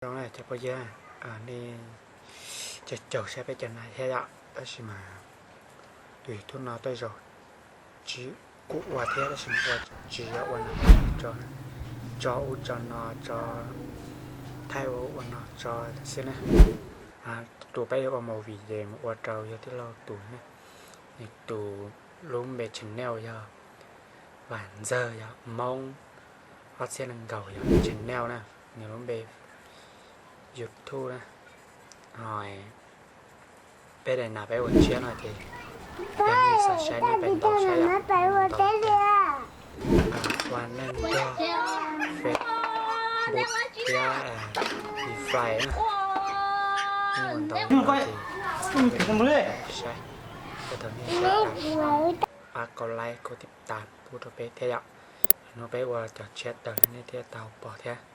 Zoo cov phooj ywg, nej caum caum saib peb cov nas thiab yom, tab sis mas tus YouTube no tej zaum tsis kuj ua thiab, tab sis mas ua tsis yog ua nas tso, tso ub tso no, tso thaij ub ua no tso xwb na. Tus peb yuav ua movie ces mus ua rau yog tij laug tus na, nws tus lub npe channel yog Vam Ntxawg, yog Hmoob ob txhiab nees nkaum, yog channel na, nws lub npe YouTube na. Ho peb daim nas peb ua tshiab no ces yog nej xav saib nej pais ntaus saib yom, ntaus tias ua neej nrog Facebook thiab Free Fire na. Nej mus ntaus no ces saib, ua tau nej saib tas, pab kaum like kaum tib tas pub rau peb thiab yom. Hnub peb ua cov tshiab tawm nej thiaj tau pom thiab.